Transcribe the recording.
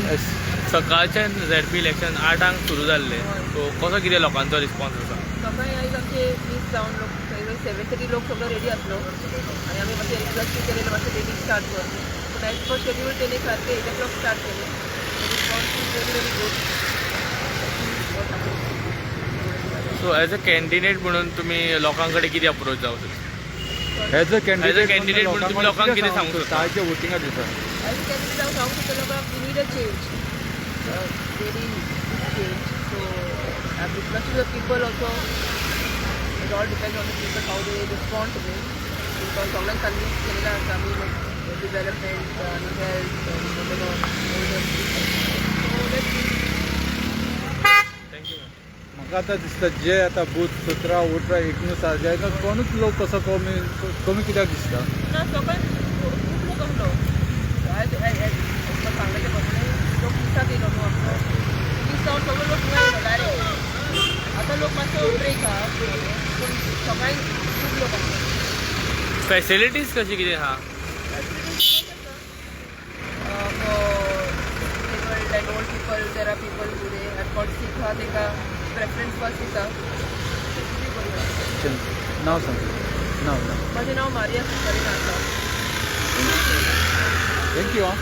येस. सकाळच्यान ZP election 8आंक सुरू जाल्लें, so कसो कितें लोकांचो रिस्पॉन्स आसा? सकाळी आयज आमचे 20 जावन लोक, 7:30 लोक सगळो रेडी आसलो आनी आमी मातशें रिक्वेस्ट केलें मातशें बेगीन स्टार्ट कर, पूण एज पर शेड्यूल तेणी सारकें 8 ओ क्लॉक स्टार्ट केलें. Response is very very good. So as a candidate म्हणून तुमी लोकां कडेन कितें अप्रोच जावं शकता? एज अ कॅन्डिडेट candidate म्हणून तुमी लोकांक कितें सांगूंक सोदता? आयच्या वोटिंगा दिसा. एज अ कॅन्डिडेट हांव सांगूंक सोदता लोकांक, we need a change, very big change. So I request to the people also. It all depend on the people, how they respond to me, because सगळ्यांक कन्विन्स केलेलं आसा आमी डेव्हलपमेंट आनी health आनी so let's see. Thank you. म्हाका आतां दिसता, जे आतां बूथ 17, 18, 19 आसा, जे कोणूच लोक कसो कमी कमी कित्याक दिसता? ना, सकाळी खूब लोक आसलो. आयज तुका सांगलें प्रमाणे लोक दिसाक येयलो न्हू आमचो, 20 जावन सगळो लोक हिंगा येयलो डायरेक्ट. आतां लोक मातसो ब्रेक आहा, पूण सकाळी खूब लोक आसलो. फॅसिलिटीज कशी कितें आहा? For disabled and old people, there are people who they have got sick आहा, तेका प्रेफरन्स फर्स्ट दिता. ती बरी आसा. नांव सांग, नांव नांव. माझें नांव मारिया सुकारीना आसा. Thank you. आं.